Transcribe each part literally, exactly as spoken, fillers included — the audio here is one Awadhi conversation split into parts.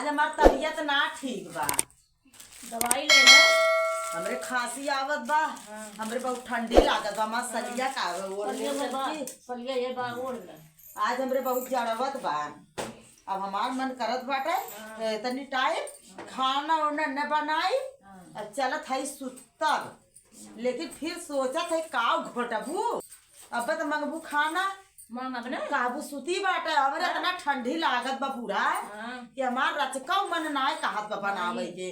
हमार तबियत ना ठीक बा। दवाई ले ले। हमरे खांसी आवत बा। हाँ। हमरे बहुत ठंडी लागत बा। हमार हाँ। सलिया का बा, वो सलिया ले में बा, चलती। सलिया ये बा, ओढ़ ले। आज हमरे बहुत जड़वत बा। अब हमार मन करत बाटे, हाँ। ए, तनी टाइम खाना ओना न बनाई, हाँ। अब चलत हई सुतब। लेकिन फिर सोचत है, काव घोटबू? अब त मंगबू खाना, मांगब ना। कहबू सुती बाटे, हमरे हाँ। इतना ठंडी लागत बा पूरा हाँ। कि हमार रचकाऊ मन नाय कहत बा बनावे नहीं। के।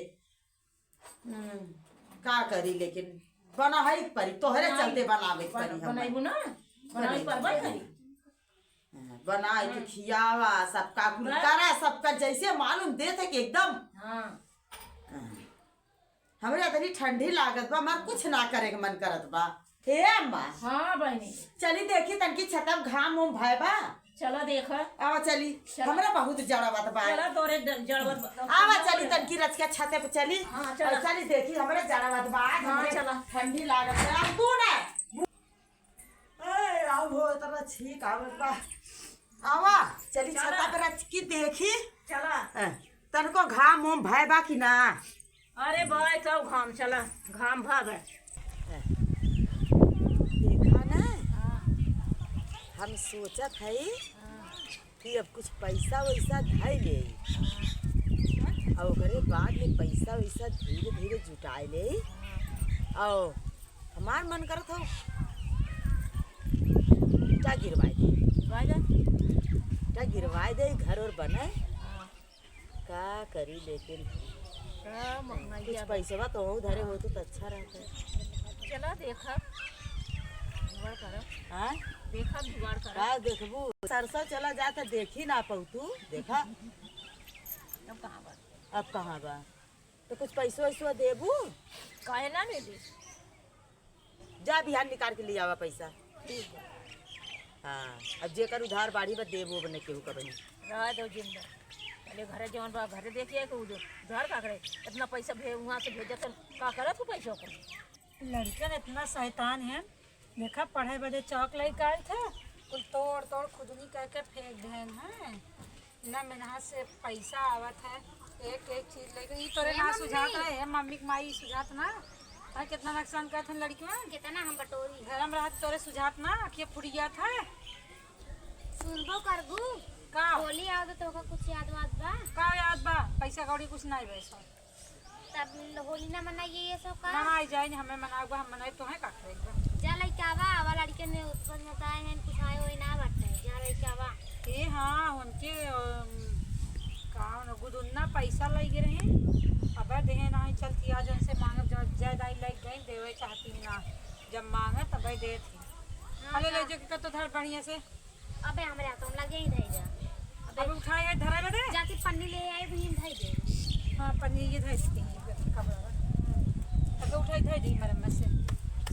हम्म, का करी, लेकिन बनावे के परी, तोहरे नहीं। चलते बनावे के बन-, परी हमरे। बनाइबू ना? बनावे बनावे के परी। परी। हाँ, बनाए के हाँ। खियावा, सबका कुल बस। करा, सबका जैसे मालूम देत है कि एकदम। हाँ। हाँ। हमरे इतनी ठंडी लागत बा, हमार कुछ ना करे के मन करत बा। हे अम्मा। हाँ बहिनी। चली देखी तनकी छतप घाम उम भय बा। चला देखा। आवा चली। चला। हमरा बहुत जड़वत बा। चला तोरे ड-, जड़वत बा। आवा चली तनकी रचिका छते पे चली। हाँ, चला। और चली देखी हमरे जड़वत बा। आज हाँ, हमरे चला। ठंडी लागत बा। अब तू ना। ए, आओ हो, इतना छींक आवत बा। आवा, चली चला। छता पे रचिकी देखी। चला। ए, तनको घाम उम भय बा कि ना? अरे भाई, कब घाम चला, घाम भाग है। देखा ना, हाँ। हम सोचत हई हाँ। कि अब कुछ पैसा वैसा धइ ले, हाँ। और ओकरे बाद में पैसा वैसा धीरे धीरे जुटाए ले, हाँ। और हमार मन करत हो, ईटा गिरवाए दे। गिरवाए दे। ईटा गिरवाए दे, घर और बने। हाँ। का करी लेकिन का महंगाई कुछ ज्यादा। पैसवा तो धरे होतू त अच्छा रहता। चला देखा, जुगाड़ करा। हाँ? देखा, जुगाड़ करा। का देखबू? सरसों चला जाता, देखी ना पाऊ तू, देखा। अब कहाँ बा? अब कहाँ बा? तो कुछ पैसो वैसो देबू? काहे ना दे दे? जा बिहान निकाल के ले आवा पैसा। ठीक बा। हाँ, अब जेकर उधार बाढ़ी बा देबो बने केहू का बनी। रह दो जिंदा। पहले घरे जवन बा घरे देखिए कि उ जो उधार का करे, इतना पैसा भे-, वहाँ से भेजत है, का करत हो पैसा को? लड़कन इतना शैतान है, देखा पढ़े बदे चौक लेके आए थे, कुल तोड़ तोड़ खुदनी करके फेंक देन है। ना मेहनत से पैसा आवत है, एक एक चीज लेके। ई तोरे ए ना मम्मी। सुझात है, ए मम्मी के माई, ई सुझात ना। हाँ, कितना नुकसान करत हन लड़कियां। कितना हम बटोरी। घर में रहत तोरे सुझात ना, अखिया फुट जात है। सुनबो करबू? का? होली आओ तो तोहका कुछ याद वाद बा? का याद बा? पैसा कौड़ी कुछ नहीं बा सब। तब होली ना मनाइए ये सब का? मनाई जाए, हमें मनाए बा, हम मनाए तो हैं का करे बा? जा लइका बा, आवा लड़के ने उत्पन्न होता है, कुछ आए होए ना बाटे। जा लइका बा। ए हाँ, उनके, अम, का उन गुदुन्ना पैसा लइ गए रहे, अब देहे ना ही चलती, आज उनसे मांगब, जब जय दाई लइ गई, देवे चाहती ना, जब मांगे तब देती। हाँ, अरे का? ले जाके कतो धर बढ़िया से। अबे हमरे हाथों में लगे ही धई जा। अबे अबे उठाए है, धरा बदे? जाके पन्नी ले आए, वहीं धई दे। हाँ, पन्नी ये धई देती है, कपड़ा। अबे उठाए धई दी मरम्मत से।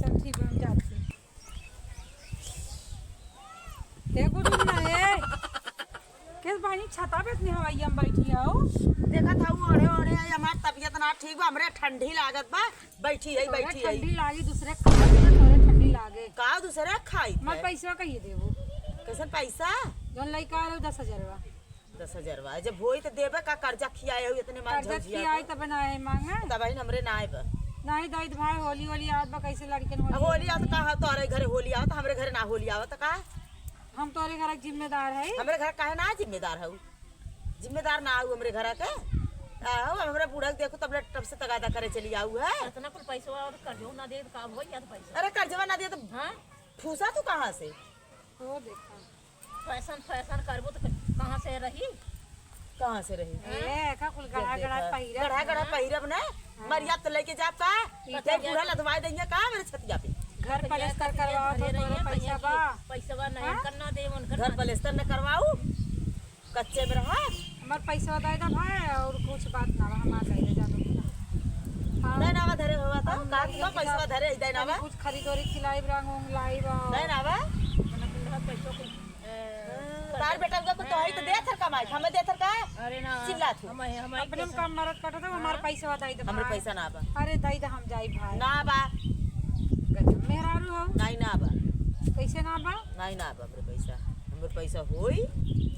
चल ठीक बा, हम जाती। ए गुडू ना, ए। किस बानी छता पे इतनी हवाई हम बैठी आओ? देखा था वो ओढ़े ओढ़े आई, हमार तबियत ना ठीक बा, हमरे ठंडी लागत बा। बैठी है, तोरे बैठी है। ठंडी लागी, दूसरे खाई ना, तोरे ठंडी लागे। का दूसरा खाई मत है? पैसवा कहिए देबो। कैसन पैसा? जौन लइका आ रहे दस हजारवा। दस हजारवा। जब होई तो देबे का, कर्जा खियाए हो इतने मार कर्जा झौझिया खियाई के। तब ना आए मांगे। तब आई हमरे ना आए बा। नहीं दाई भाई, होली, होली आवत बा, कैसे लड़कन होली अब होली आवत का है, तोरे घरे होली आवत, हमरे घरे ना होली आवत का? हम तोरे घर के जिम्मेदार है। हमरे घर काहे ना जिम्मेदार है? जिम्मेदार ना आऊ हमरे घरा के। आऊ हमरे बूढ़ा के देखो तब ले टब से तगादा करे चली आऊ है। इतना कुल पैसवा और कर्जो ना दे तो का होई या तो पैसा। अरे कर्जवा ना दे तो हाँ? फूसा तू कहाँ से? ओ देखा। फैशन, फैशन करबो तो कहाँ से रही? कहाँ से रही? ए, का कुल गढ़ा, गढ़ा पहिरब गढ़ा, गढ़ा ना? पहिरब ना? हाँ। मरिया तो लेके जाब का? ई ते तो बूढ़ा लदवाए देंगे का मेरे छतिया पे? घर तो पलस्तर करवाओ तो तोरे पैसा बा। पैसा बा नहीं, हाँ? कर ना दे, उनकर घर ना दे। पलस्तर न करवाऊ? कच्चे में रहा। हमार पैसा दे दे भाई, और कुछ बात ना बा, हमार दे दे, जा दो। हाँ। दे ना बा, धरे हुआ तो, हम का लेके तो पैसा जाओ। धरे, दे ना बा। कुछ खरीदोरी खिलाइब, रंग उंग लाइब और दे ना बा। मने कुल रहा पैसों को, ए, हाँ, तार बेटा उनका कुछ तो है तो दे थर कमाई, हमें दे थर का? अरे ना, चिल्ला तू। हम, हम अपने कैसे? काम मरद कटो तो हमार हाँ? पैसा दे दे हमरे भाई। पैसा ना बा। अरे दे दे, हम जाई भाई। ना बा। गजब मेहरारू हो। नहीं ना बा। कैसे ना बा? नहीं ना बा हमरे पैसा। हमरे पैसा होई।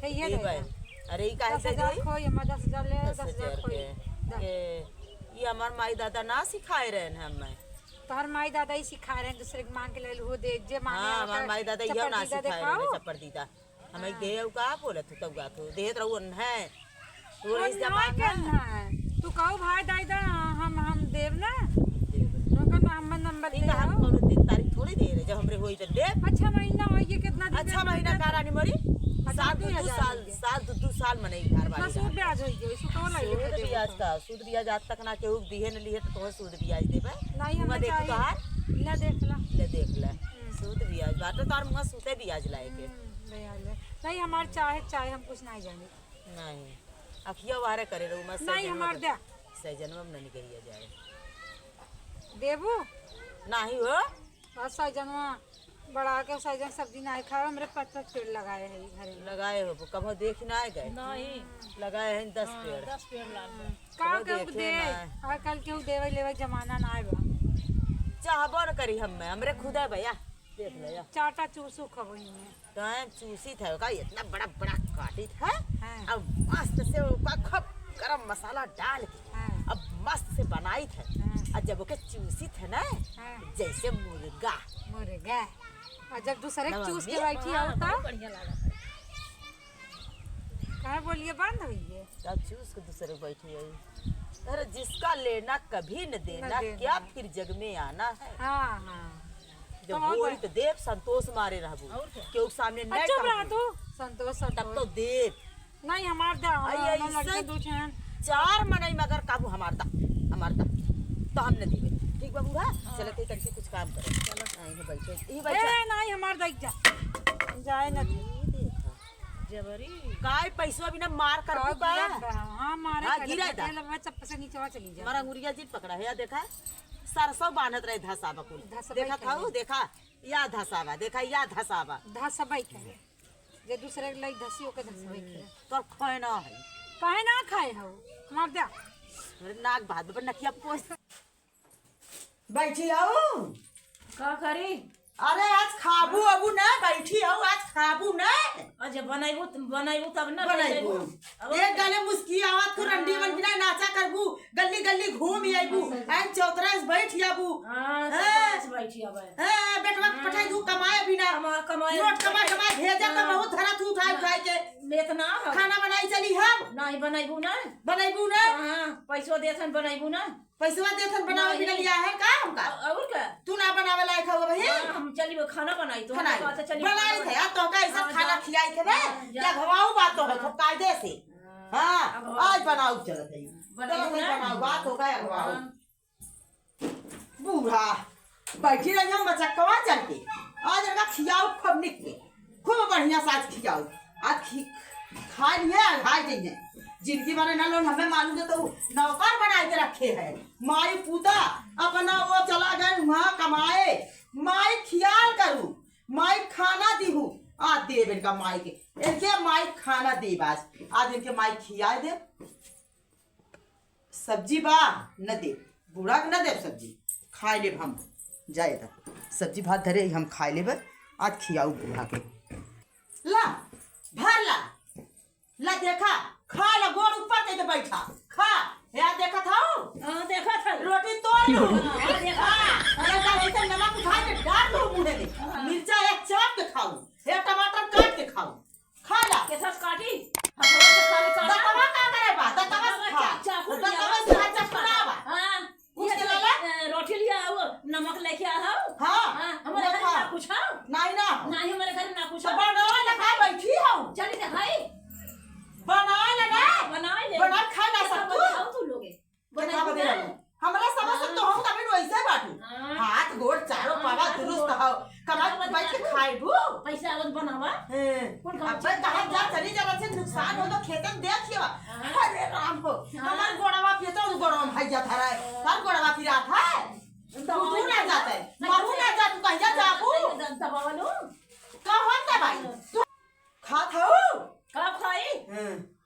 तो ये दे देबे। दे। अरे, ई काहे दस हजार दे? खोई, हमार दस हजार ले, दस हजार दस हजार खोई। के। दा। ये, ये हमार माई दादा ना सिखाए रहन हमें। तोहर माई दादा ही सिखाए रहन, दूसरे के मांग के ले लू, हो दे, जे मांगे हाँ, आवता हमार माई दादा इहो चप्पल ना दीदा सिखाए देखाओ। रहन, चप्पल दीदा। हमें हाँ। दे, उ का बोलत हो, तब गात हो, देत रहू, उन्हें। तू वो रईस ना जमा के कर। ना है। तू कहो, "भाई दाई दा, हम, हम देब ना।" देब। उनका ना हमर नंबर ठीक दे है, हम आओ। कौनो दिन तारीख थोड़ी दे रहे, जब हमरे होई तो देब। अच्छा महीना होई, ये कितना दिन अच्छा में महीना देब? का रानी मोरी? अच्छा, साल दू दू दू हजार साल, हो गया। साल दू दू साल मनई घर इतना बाड़ी सूद रहा। ब्याज होई गया, इसको कौन लाइए सूद दे ब्याज देबो? का, सूद ब्याज आज तक ना केहू दिहे न लिहे तो तोहे सूद ब्याज देबे। नहीं, उमा हमें देखी चाहिए। तोहार। ले देख ला। ले देख ले। हम्म। सूद ब्याज बाटे तोहार मुँह सूते ब्याज लाए के। हम्म, ब्याज ले। नहीं, हमार चाहे, चाहे हम कुछ नहीं जाने। नहीं, अखिया वारे करे रहू, मत नहीं, सैजनवा हमार बन-, द्या। सैजनवा में नहीं गइया जाए। देबू? नहीं हो। और सैजनवा बढ़ा के सैजन सब्जी नहीं खाए, हमरे पाँच पाँच पेड़ लगाए हैं घरे में। लगाए हो, कबो देख ना आए गए? नहीं। लगाए हैं दस हाँ, पेड़। दस पेड़ लाग गए। हम्म। का कबो केहू देखे दे? ना। आजकल केहू देवे लेवे जमाना ना आए बा। चाहबो न करी हम में, हमरे खुदा भैया। देख ले या। चाटा चूसू खबो ही में। टाइम चूसित है, ओका इतना बड़ा बड़ा काटित है। हाँ। अब मस्त से ओका खूब गरम मसाला डाल के हाँ। अब मस्त से बनाइत है। हाँ। और जब ओके चूसित है ना, हाँ। जैसे मुर्गा। मुर्गा। और जब दूसरे के ना चूस के मम्मी? बैठी हाँ, हो तो? बहुत बढ़िया लागत है। काहे बोलिए बंद हुई है? अब चूस के दूसरे के बैठी है। अरे जिसका लेना कभी न देना, न देना। क्या फिर जग में आना है? हाँ, हाँ। जब तो होई बहुत तो देव, संतोष मारे रहबू। और क्या? केहू के सामने आ, नहीं चुप रहा कहबू। तू। संतोष, तब संतोष। तो देव। नहीं, हमार दा, आई, हमार आई, लड़के सही। दो ठन। चार मनई मगर काबू हमार दा, हमार दा। तो हम न देवे। ठीक बा बूढ़ा? हाँ। चलत ही तनकी कुछ काम करे। चलत। हाँ, इहे बैठे, इहे बैठे। ए, नहीं, हमार दा, जा। जाए न दे। ये देखा। जबरी। काय पैसवा बिना मार कर का का? गिरत बा? हाँ, मारे हाँ, करे गिरे दा। तेल लगा, चप्पल से नीचे चली जा। हमारा अंगुरिया जिन पकड़ा है, या देखा? सरसों बांधत रहे धसावा कुल। धसबई देखा खाई। खाऊ, देखा? या धसावा, देखा, या धसावा। धसबई खाई। जे दूसरे के लाई धसी, ओके धसबई खाई। तोर खाए ना है। काहे ना खाए हो? मार दे। अरे नाक भात पर नकिया पोस। बैठी हऊ। का करी? अरे आज खाबू अबू ना, बैठी हऊ, आज खाबू ना। अच्छा, बनैबू त-, बनैबू तब ना बनैबू। बैठैबू। अब एक गाले मुस्की आवत को हाँ। रंडी बन बिना नाचा करबू, गल्ली गल्ली घूम आइबू, हाँ, सही। आइन चौतरा से बैठ आबू। हाँ, हाँ। चौतरा से बैठ आबे। हाँ, बेटवा के हाँ। पठाई दू कमाए बिना। कमा-, कमाए। नोट कमा, कमाए भेजा तो हाँ। बहुत धरा तू उठाए, ना, उठाए के। लेत ना हो। खाना बनाई चली हम। नहीं बनैबू ना। बनैबू ना। हाँ, पैसो देत हन बनैबू ना। पैसवा देत हन बनावे नहीं। बिना लिया है का हमका? अ-, और का? तू ना बनावे लायक हवा भाई? हाँ, हम चली वो खाना बनाई तो खाना हम कहते चली बनाई बनावे। थे, यार, तो का ऐसा हाँ, खाना जा। खियाई थे ना? हाँ, जा। या घवाऊ बात तो है, हाँ। खूब कायदे से। हाँ। हाँ, अब आज बनाऊ चलत है। बनाऊ चलत है, ना? बनाऊ, बात हो गया घवाऊ। हाँ। बूढ़ा, बैठी रही हम बचक्कवा चल के। आज इनका खियाऊ खूब निक के। खूब बढ़िया से आज खियाऊ। आज खी-, खाए लिए, आज खाए जइए। जिनकी बारे ना लोन हमें मालूम है तो उ नौकर बनाए के रखे है। माई पूता अपना वो चला गए वहाँ कमाए। माई खियाल करू, माई खाना दीहू। आज देब इनका माई के, इनके माई खाना देब आज। आज इनके माई खियाए देब। सब्जी बा, न देब, बूढ़ा के न देब सब्जी, खाए लेब हम। जाए दा, सब्जी भात धरे हम खाए लेब, आज खियाऊ बूढ़ा के। ला, भर ला, ला देखा, खा ला, गोड़ ऊपर करके बैठा, खा। या देखत हऊ? हाँ, देखत हई। रोटी तोड़ लू। हाँ, देखत हई। हाँ, या का ऐसे नमक उठा के डाल दो मुँह में। हाँ। मिर्चा एक चाप के खाऊ, या टमाटर काट के खाऊ। खा ला। केथस काटी? हथवा से खाली काटा। दतवा का करे बा? दतवा से खा। चा-, चाकू लिया दतवा बा। से खा, चपड़ा बा। हाँ। कुछ ये के लाला? ए, रोटी लिया, वो नमक लेके आ, हाँ। हाँ, हाँ, हमारे वो घर खा। ना कुछ, हाँ। नहीं ना। नहीं, हमारे घर ना कुछ, तो हाँ। बनावे लगा बैठी हूँ। चली जा, भाई। बनावे लगा। बनावे ले। बना खा ना ये सब सकतू। बनाओ तू लोगे। देखा बनाई बदे ना। हम। हमरा समझ से हाँ। तो हम कभी वैसे बाटू। हाँ। हाथ गोड़ चारों हाँ, पावा हाथ दुरुस्त गोड़। हो। कमाई पैसा बैठ के बना। खाइबू। पैसा आवत बनावा। हैं। कौन काम अब भाई चीज कहाँ बनावा? जा चली जा, बच्चे नुकसान हो तो खेतन देख लेवा। हाँ। अरे राम हो, हाँ। हमार गोड़वा पे तो गोड़वा में भैया धरा है। हाँ। हर गोड़वा पिरात है। तू, तू ना जाते, मरू ना जा, तू कहिया जाबू? दबावा लो। कहाँ दबाई? हाँ। तू खात हऊ? का खाई? हैं।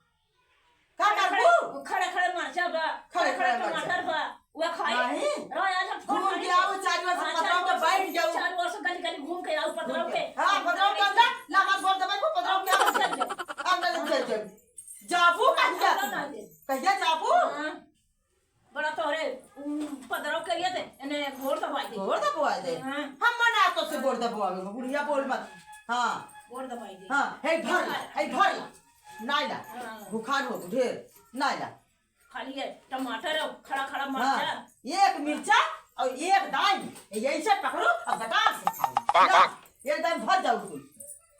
का करबू? खड़े खड़े मरचा बा, खड़े खड़े खड़े खड़े मरचा। टमाटर बा, उहे खाई। नहीं। रहो, आज हम फोन घूम करी। के आओ, चार वर्ष हाँ, पतरौ चार के वर्ष, बैठ जाओ। चार वर्ष गली गली घूम के आओ, पतरौ घूम के। के। हाँ, पतरौ के अंदर, ला हमार गोड़ दबाई, पतरौ के अंदर। चल जाओ। अंदर चल जाओ। बाबू। हाँ। बड़ा तोहरे, उम, पदरव के लिए दे, एने गोड़ दबाई दे। गोड़ दबाई दे? हाँ। हम मना तो से गोड़ दबावे, बुढ़िया बोल मत। हाँ। गोड़ दबाई दे। हाँ, हे भर ला, हे भर ला। नाई ला। हाँ। भुखार हो तू ढेर। नाई ला। खाली ये टमाटर और खड़ा खड़ा हाँ, मरचा। एक मिर्चा और एक दाई, यही से पकड़ो और गटार से खाओ। जा, एकदम भर जाओ तू।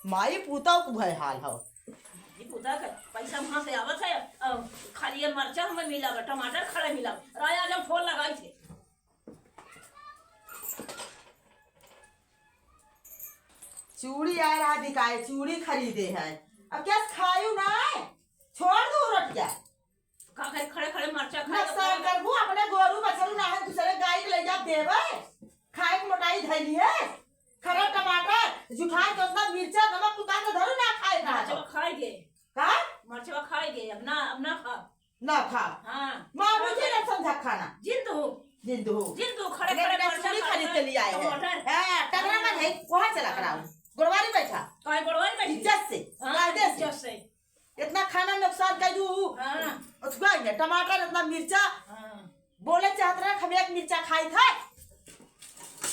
माई पूता को भय हाल हो। माई पूता के पैसा वहाँ से आवत है और खाली ये मरचा हमें मिला बा, टमाटर खड़ा मिला बा। राजा जब फोन लगाई थे। चूड़ी आए रहा बिकाए, चूड़ी खरीदे है। अब क्या खायू ना है? छोड़ दो रट क्या? का करे, खड़े खड़े मरचा खाए नुकसान तो करबू, अपने गोरू बछरू ना है, दूसरे गाय के ले जा देवे, खाए के मोटाई धैली है। खरा टमाटर, जुठार के उतना मिर्चा, नमक उतार के धरू ना खाए ना मरचा तो। खाए दे। का? मरचा खाए दे, अब ना, अब ना खा। ना खा। हाँ। माँ मुझे ना समझा खाना। जिंद हो। जिंद हो। जिंद हो, खड़े अपने खड़े अपने मरचा चूड़ी खरीद के ले आए हैं। टमाटर। हाँ, टगरा मत है, वहाँ चला कराओ। हाँ। गोड़वारी बैठा। काहे गोड़वारी बैठी? इज्जत से, हाँ, कायदे से। इज्जत से। इतना खाना नुकसान कर दू। हाँ। उठुआ है, टमाटर, इतना मिर्चा। हाँ। बोले चाहत रहे, हम एक मिर्चा खाई था।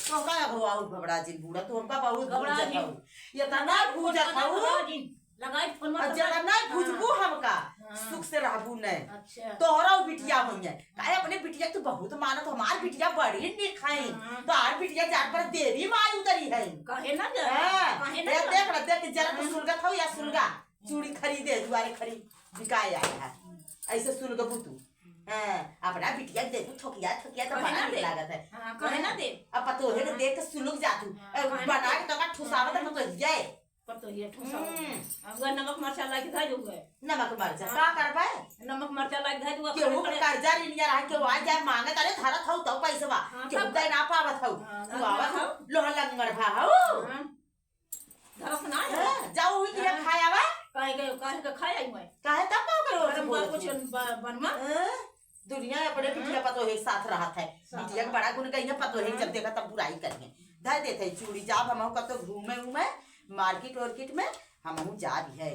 तो का हो आऊ घबरा जिन बूढ़ा, तो हमका बहुत घबरा भूजत जिन। हऊ। ये तो ना भूजत हऊ। घबरा जिन। लगाई फोन मत और लगा। जब नहीं भूजबू हाँ। हमका, हाँ। सुख से रहबू नहीं। अच्छा। तोहरा उ बिटिया होइए। काहे अपने बिटिया तू बहुत मानत, हमार बिटिया बड़ी निक है। हाँ। तो आर बिटिया जान पर देवी माई उतरी है। कहे ना जा। हाँ। कहे ना ये जा। देख ना, देख जरा तू हाँ। सुलगत हऊ या सुलगा। चूड़ी खरीदे, दुआरे खरीद, बिकाए आया है। ऐसे सुलगबू तू। हाँ, अपना बिटिया के देखू, ठोकिया, ठोकिया तो कहे बड़ा ना नीक दे। लागत है। हाँ, कहे ना दे। अब पतोहे के हाँ। देख के सुलग जातू। हाँ, अब कहे ना बना दे। के तो का ठुसावत हाँ। पतोहिया है। पतोहिया ठुसावत। हम्म। अब वह नमक मरचा लाके धर दूंगा। नमक मरचा, हाँ। का करबे? नमक मरचा लाके धर दूंगा, केहू के खड़े खड़े। कर्जा ऋणिया रहा, केहू आ जाए मांगे, अरे धरत हऊ तब पैसवा। हाँ, केहू तब दे ना पावत हऊ। हाँ, तू धरत आवत ना हऊ, हऊ। लोहा लंगड़ भा हऊ। हाँ। धरत ना है। हाँ, जाओ, वही किया हाँ। खाया बा। काहे के, काहे के खाया ही मैं? काहे तब का ओकरे ओर से गरम बोलत कुछ है? ब-, बनवा। हाँ, दुनिया अपने हाँ। बिटिया पतोहे के साथ रहत है। साथ बिटिया के रहत। बड़ा गुण कही है, पतोहे के हाँ। जब देखा तब बुराई करिए। धर देत है चूड़ी, जाब हमहू कतो घूमे उमे, मार्केट वार्केट में हमहू जाब है।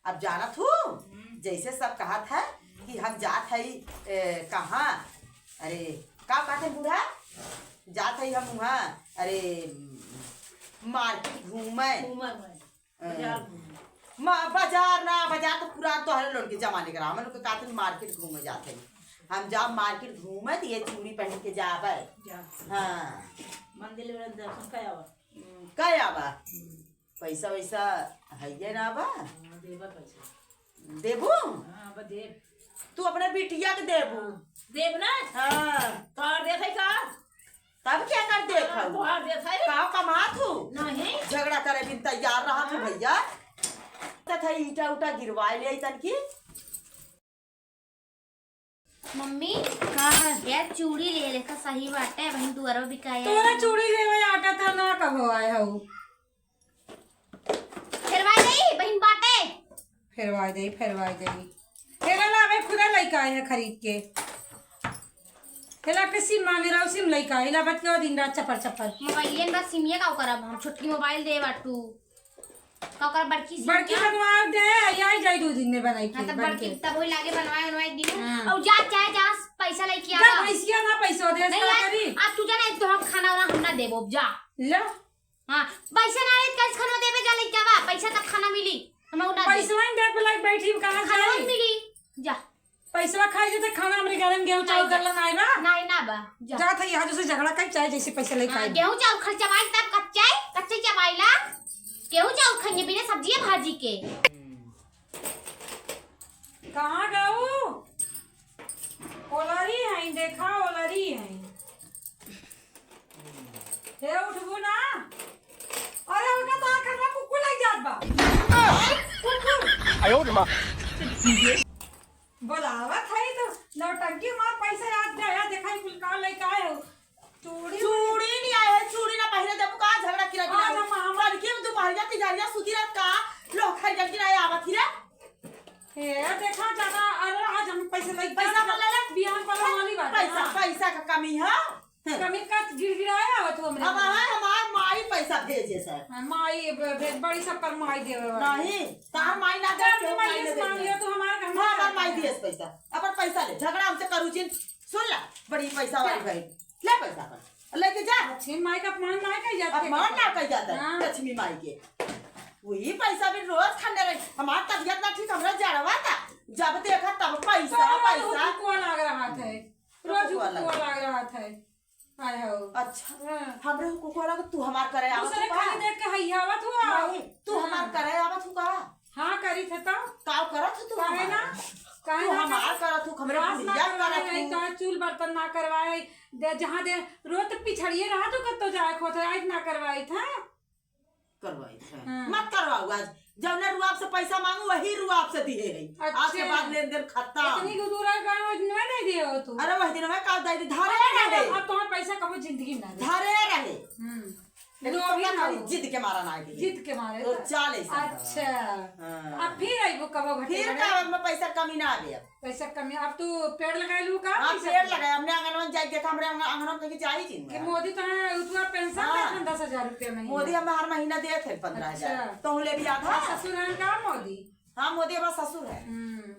अब जानत हूँ, हम्म। जैसे सब कहत है कि हम जात है, ए, कहाँ? अरे, का कहत है बूढ़ा? जात है हम वहाँ, अरे, मार्केट घूमे। घूमे, घूमे। ए, बाजार घूमे। मा-, बाजार ना, बाजार तो पुरान तोहरे लोग के जमाने के रहा। हम लोग के कहत है मार्केट घूमे जात है। हम जाब मार्केट घूमे तो ये चूड़ी पहन के जाबे। जा। हाँ। मंदिर में दर्शन कर आवा। हम्म, कर आवा। हम्म। पैसा वैसा हइये ना बा? हाँ, देबा पैसा। देबू? हाँ, अब देब। तू अपने बिटिया के देबू? हाँ, देब ना? हाँ। तोहार देत है का? तब क्या कर देत हाँ, हऊ? तोहार देत है? का कमात हऊ? नहीं। झगड़ा करे बिन तैयार रहत हऊ हाँ। भैया। तथा ईटा उटा गिरवाए ले आई तनकी। मम्मी, का है? यार, चूड़ी ले लेखा सही बाटे, वहीं दुआरो बिकाए तोरा आई। चूड़ी लेवे आटा था ना, कहो आए हऊ। फेरवाई दई, बहिन बाटे। फेरवाई दई, फेरवाई दई। हेला लावे, खुदा लइका आए है खरीद के। हेला के सिम मांगे रहो, सिम लइका आए। हेला बतिया दिन रात चपर चपर। मोबाइलियन बा, सिमिया का करब हम? छोटकी मोबाइल दे बाटू। का ओकर बड़की सी बड़की क्या? बनवा दे, आई, आई जाई दो दिन में बनाई के, हाँ, तब बन बड़की के। तब वही लागे बनवाए, बनवाए दियो। हाँ। और जा, चाहे जहाँ पैसा लेके जा, आवा। भैंसिया ना पैसा दे, नहीं का यार, करी? आज तू जाना, एक तो हम खाना वाना हम ना देबो, जा। ले। हाँ, पैसा ना आए, कैसे खाना देबे, जा लेके आवा, पैसा तब खाना मिली, हम ना दे। पैसा नहीं दे, लाइक बैठी, कहाँ खाना जाई? मिली, जा। पैसवा खाई जते खाना हमरे घर में गेहूं चाउर नहीं, गल्ला नाई बा। नाई ना बा, जा। जात है यहाँ जैसे झगड़ा कई चाहे जैसे पैसा लेके हाँ, आई। गेहूं चाउर खर्चा बाई तब कच्चे, कच्चे चबाईला। गेहूं चाउर खाइए बिना सब्जी भाजी के। कहाँ गऊ? ओलरी है, देखा ओलरी है। हे उठबू ना? अरे उठा तो आखिर में कुकुर लग जात बा। कुकुर। आयो रे माँ। बोलावत है तो नौटंकी मार पैसा याद गया, देखा ही कुल का लेके आए हो। चूड़ी चूड़ी नहीं आए है, चूड़ी ना पहने देबू का, झगड़ा किरा आज बिना। हम, हम लड़की में दोपहरिया तिजहरिया सूती रात का लोग खरीदल की ना आवत ही रे। ए, देखा ज्यादा, अरे आज हम पैसा लेके पैसा जात पर ले ले। बिहान पर वाली बात है, पैसा, हाँ। पैसा का कमी है। कमी का गिड़गिड़ाया हो तू हमरे अब ऊपर। है हमार माँ आई पैसा भेजे सर। हाँ, माई भे-, भे-, बड़ी सब पर माई देवे वाली। नहीं, तार माई ना दे, अपनी केहू माई माई से ना मांग दे। लियो, तू हमार घर हाँ, हमार माई दिए पैसा। अपन पैसा ले, झगड़ा हमसे करू जिन। सुन ला, बड़ी पैसा वाली बहन। ले पैसा अपन। लेके जा। लक्ष्मी माई का अपमान ना कही जाता है। अपमान ना कही जाता है, हाँ। लक्ष्मी माई के। वही पैसा भी रोज खाने रही। हमार तबियत ना ठीक, हमरा जड़वा था। जब देखा तब पैसा, तो रोज पैसा। हुकुआ लाग रहा था। रोज हुकुआ लाग रहा था। आय हो। अच्छा। हाँ। हमरे हुकुआ लाग, तू हमार करे आवत हो का? दूसरे खाली देख के हइयावत हो। नहीं, तू हाँ। हमार करे आवत हो का? हाँ, करी थे तो। का करत हो तू काहे हमार? ना? काहे तू ना हमार करे? करत हो, हमरे बुढ़िया करत हो। का चूल बर्तन ना करवाए, दे, जहाँ दे, रोज तो पिछड़िए रहा तो कत्तो जाए खोत, आज ना करवाई था। करवाई थे। हाँ। मत करवाऊ आज। जौने रुआब से पैसा मांगू, वही रुआब से दिए है। आज के अच्छा। बाद लेन देन खत्म। इतनी गुदुरा का आज नहीं, नहीं दिए हो तू। अरे वही दिन में का दे दी, धरे अब रहे। अब तुम्हारा पैसा कबो जिंदगी में ना दे। धरे रहे। हम्म। लेकिन लोभी तुमका ना खाली हो। जिद के मारा ना आगे। जिद के मारे तो तो। चाल ऐसा अच्छा। हाँ। अब फिर आइबो कबो घटे फिर घटे। का अब मैं पैसा कमी ना आवे अब। पैसा कमी, अब तू पेड़ लगाए लू का? हाँ, पैसा पेड़ के? लगाए। हमने आंगनबाड़ी जाए देखा, हमरे आंगन-, आंगनबाड़ी में जाई जिन कि मैं। मोदी तो है, उतना पेंशन हाँ। देत हैं दस हजार रुपया महीना। मोदी हमें हर महीना देत है पन्द्रह हजार। अच्छा। तो ले भी आधा। हाँ, ससुर हैं का मोदी? हाँ, मोदी हमारा ससुर है। हम्म।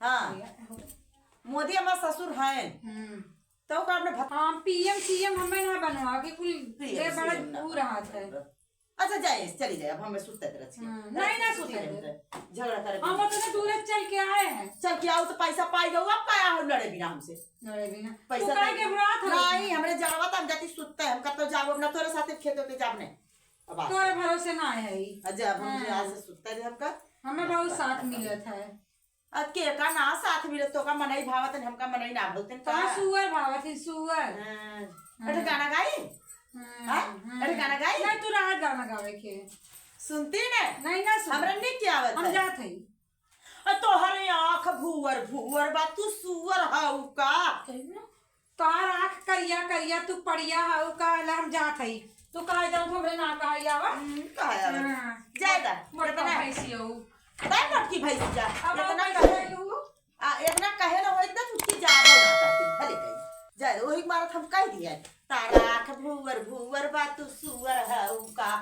हाँ। बढ़िया। मोदी हमारा ससुर है। हम्म। तो का अपने भत- हाँ, पीएम सीएम हमें ना बनवा के कुल पीएम ये बड़ा सीएम ना दूर बनवा। हाथ है। अच्छा, जाए, चली जाए, अब हमें सुते दे रखिए। हाँ, नहीं, ना सुते दे। झगड़ा करे हम तो दूर चल के आए हैं। चल के आओ तो पैसा पाई गयो, अब का आओ लड़े बिना हमसे? लड़े बिना। पैसा तू काहे के बुरा था? नहीं, हमरे जड़वा तो हम जाती सुते, हम कब तो जाओ, अब ना तोरे साथे खेतों के जाब नहीं। अब आज तोरे भरोसे ना है ही। अच्छा, अब हम हाँ। आज से सुते रहे, हम का? हमें बहुत साथ मिलत है। अब के का ना साथ मिले, तो का मनई भावत है, हमका मनई ना भलते का? तो सुअर भावत है, सुअर। हाँ। हाँ। अरे गाना गाई? हाँ, हाँ? हाँ। अरे गाना गाई? नहीं, तू रात गाना गावे के। सुनती ने? नहीं, ना सुन। हमरा नहीं क्या आवत हम है। जात हई। अ, तोहरे आँख भुअर भुअर बा, तू सुअर हऊ का? कहिन ना? तोहार आँख करिया करिया, तू पड़िया हऊ का? ले हम जात हई। तू कहा जाऊ, हमरे ना कहा आवा। हम्म, कहा आवा। हाँ। जाए दा, मोटका कितना? भैंसी हऊ। तै मोटकी भैंसी जा। अब कितना हम कहे? कैसे लू? आ, इतना कहे ना हो, इतना तुझकी ज्यादा ना करती, भले कही। जाए, वही मारत हम कह दिया। तारा आँख भुअर भुअर बा, तू सुअर हऊ का?